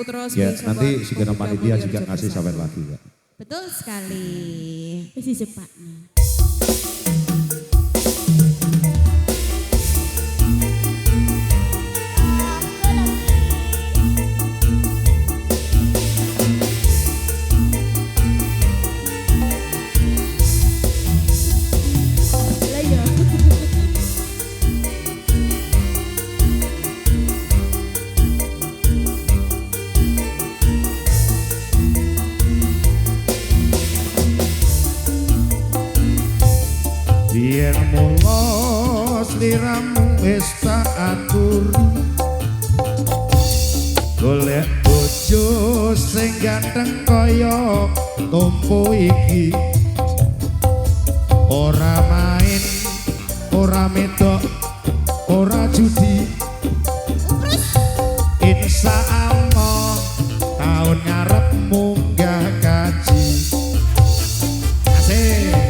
Terus ya, nanti segenap panitia juga ngasih sawer lagi ya. Betul sekali. Wis secepatnya. Lah ya. Biyen mula sliramu wis tak aturi, golek bojo sing ganteng kaya tompo iki. Ora main, ora medok, ora judi. Insya Allah taun ngarep munggah kaji. Asik.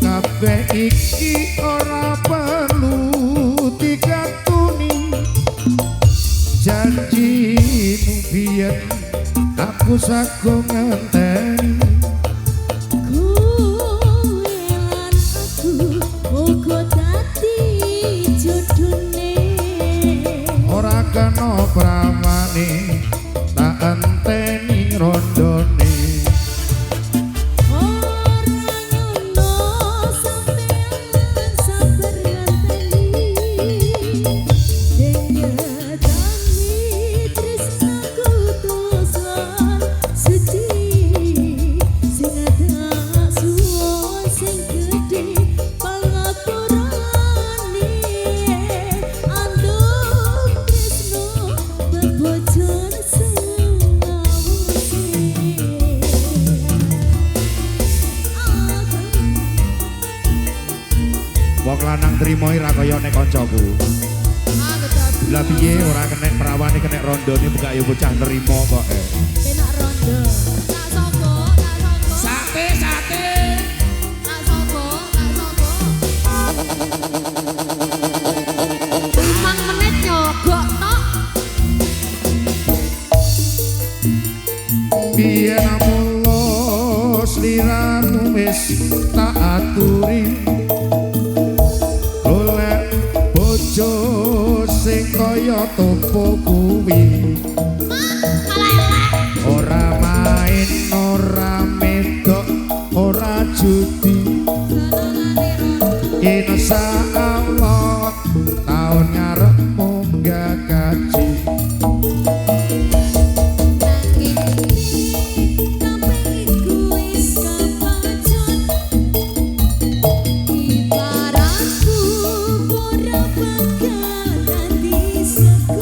Kabeh iki ora perlu dikatuni, janjimu biyen aku sago ngenteni. Kowe lan aku muga dadi jodone. Ora kena prawane tak enteni rondone. Ora ngono sampeyan sabar ngenteni. Denyatane tresnaku tulus lan suci, sing tak suwun sing gedhe pangapurane. Anduk tresno bebojon selawase. Wong lanang trimo ora kaya nek kancaku. Lah piye ora kenek prawane kenek rondone buka yo bocah nerimo kok. Penak rondo. Tak songko, tak songko. Sate sate. Tak songko, tak songko. 5 menit nyogok tok. Biyen mula sliramu wis tak aturi, golek bojo sing kaya topo kuwi. Ora main, ora medok, ora judi. Insya Allah taun ngarep munggah kaji. Nanging kabeh iku wis kepacut, ibaratku ora bakal dadi sego.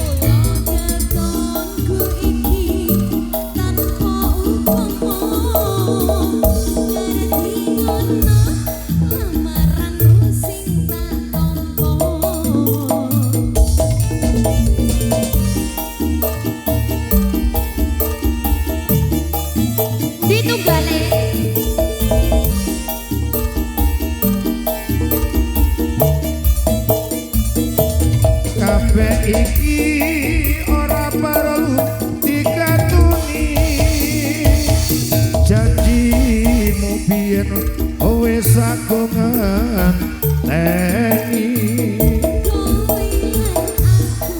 Mula ketonku iki tanpa upama, ngerti ngono lamaranmu sing tak tampa. Ditunggale. Kabeh iki ora perlu dikatuni, janjimu biyen wis aku ngenteni. Kowe lan aku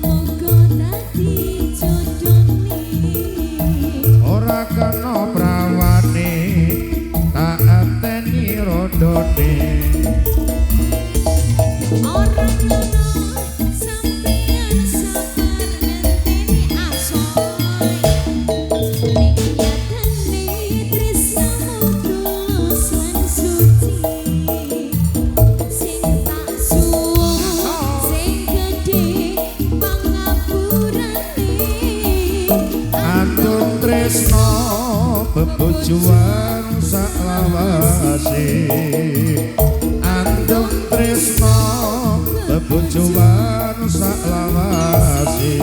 muga dadi jodone. Ora kena prawane tak enteni rondone. Ora ngono sampeyan sabar ngenteni asoy. Bebojoan saklawase, andung tresno bebojoan saklawase.